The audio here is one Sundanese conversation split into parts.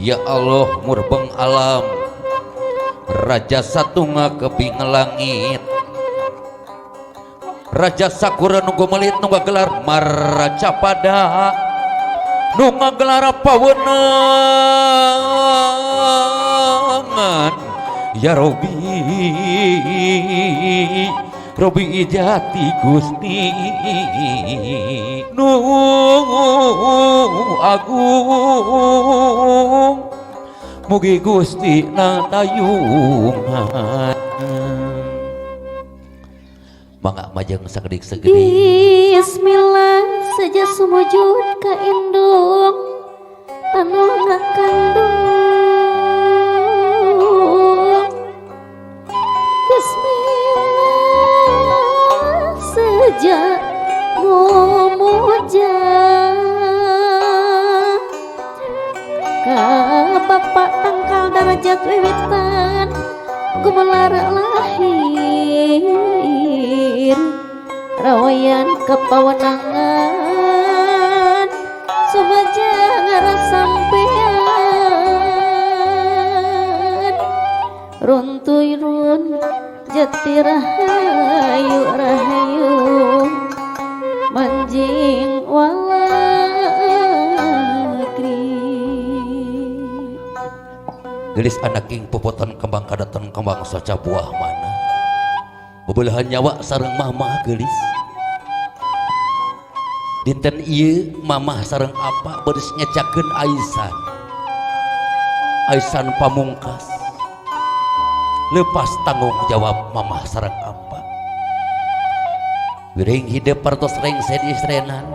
Ya Allah murbeng alam, Raja satunga kebing langit, Raja Sakura nunggu melit nunggu gelar Maraja pada nunggu gelar pawenangan. Ya Robi, Robi jati Gusti nu agung, mugi Gusti natayungan. Mangga majeng sakedik segedik. Bismillah saja sumujud ka indung anu ngakandung. Bismillah saja ngumuja ka bapak tangkal darajat wiwitan gumelar lahir rawayan kepawenangan sumaja ngarasampean runtuy run jati rahayu rahayu manjing walakri. Gelis anak ing popotan kembang kadaton kembang saca buah mana bebelahan nyawa sareng mama. Gelis, dinten ieu mamah sareng apa beres ngecakeun aisan, aisan pamungkas. Lepas tanggung jawab mamah sareng apa wiring hidup partos rengse istrenan.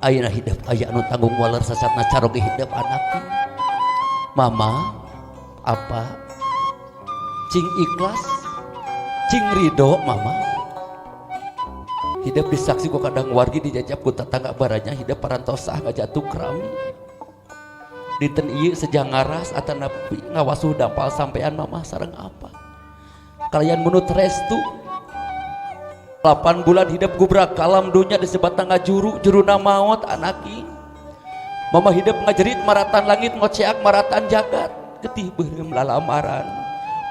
Ayeuna hidup aya anu tanggung waler sasatna caroge hidup anak. Mama, apa cing ikhlas, cing ridho. Mama hidup disaksi ku kadang wargi, dijajab ku tetangga baranya. Hidup parantosah ngajatuh kerami. Dinten ieu sejang ngaras atanapi ngawasuh dampal sampean mama sareng apa kalian menut restu. 8 bulan hidup gubrak kalam dunya disebat ngajuru juruna maut. Anaki mama hidup ngajerit maratan langit, ngoceak maratan jagat, getih beureum lalamaran,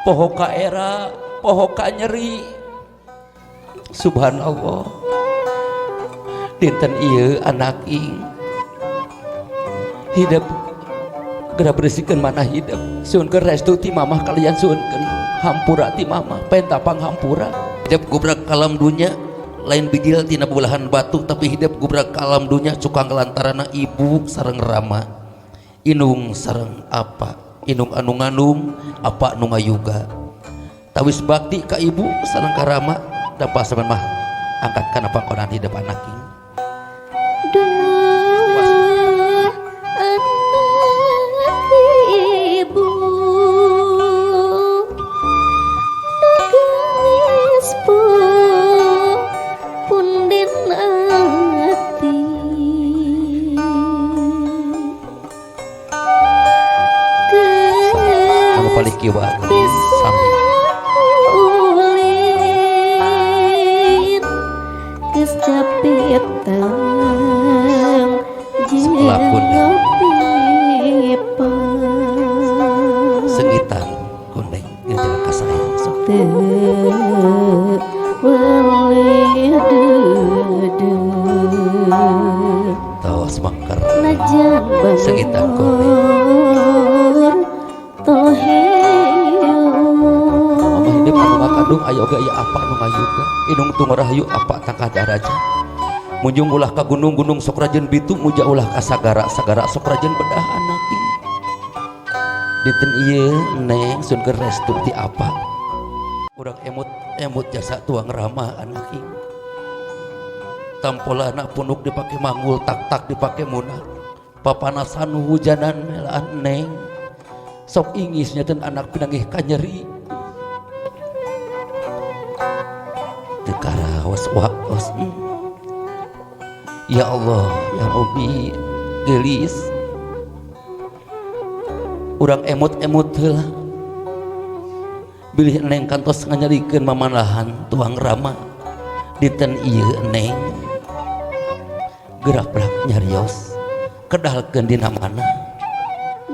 poho ka era, poho ka nyeri. Subhanallah, dinten ieu anak ing hidup geura bersihkeun mana hidup. Suhunkeun restu ti mamah kalian, suhunkeun hampura ti mamah, penta panghampura. Hidup gubrak kalam dunya lain bijil tina belahan batu, tapi hidup gubrak kalam dunya cukang lantarana ibu sareng rama, inung sareng apa, inung anu ngandung, apa nu ngayuga. Tawis bakti ka ibu sareng ka rama, dapat sampean mah angkat kana pangkonan hidup anak ini. Duh anak ibu nangis punden ati. Anu paling kiwa sami. Ulin geus capek tang Sebelah kuning. pipa. Sengitan kuning di jalan kasayang sok. Teu weleh deudeuh. Tos mangker. Najan Sengitan kuning. bangor toheo. Mama hidup anu ngakandung aya oge, aya apa anu ngayuga. Inung tunggu rahayu, apa tangkah daraja. Munjung ulah ka gunung-gunung sok rajeun bitu, muja ulah ka sagara sagara sok rajeun bedah. Anak ini dinten ieu neng sun restu ti apa. Urang emut emut jasa tuang ramah anak ini. Tampolana punuk dipake manggul, tak tak dipake munah, papanasan hujanan melaan neng. Sok ingisnya ten anak pinanggih kanyeri teu karaos waktos. Ya Allah ya Rabbi, gelis, urang emut-emut heula bilih neng kantos nganyelikeun mamanahan tuang rama. Dinten ieu neng gerak nyarios kedalkeun dina mana.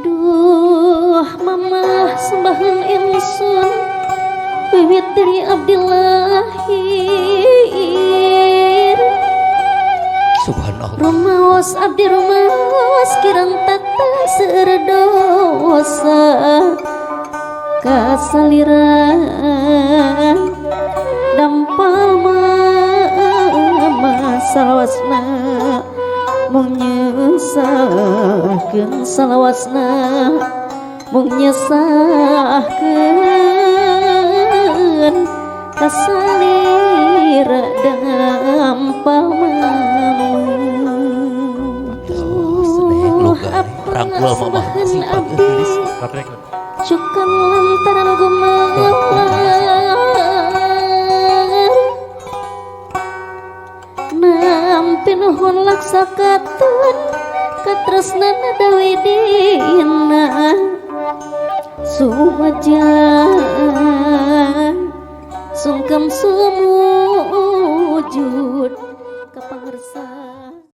Duh mamah sembahan ingsun wiwit dari abdi lahir. Subhanallah. Rumaos abdi rumaos kirang tata seueur dosa kasaliran dampal mama salawasna mung nyesahkeun, salawasna mung nyesahkeun kasalira dampal mama. Tuh, sedih luga. Rangkul mama masih gelis. Cukan lantaran gumelar nampi nuhun laksa katun katresnan dawi dina sumajan sungkem sumur.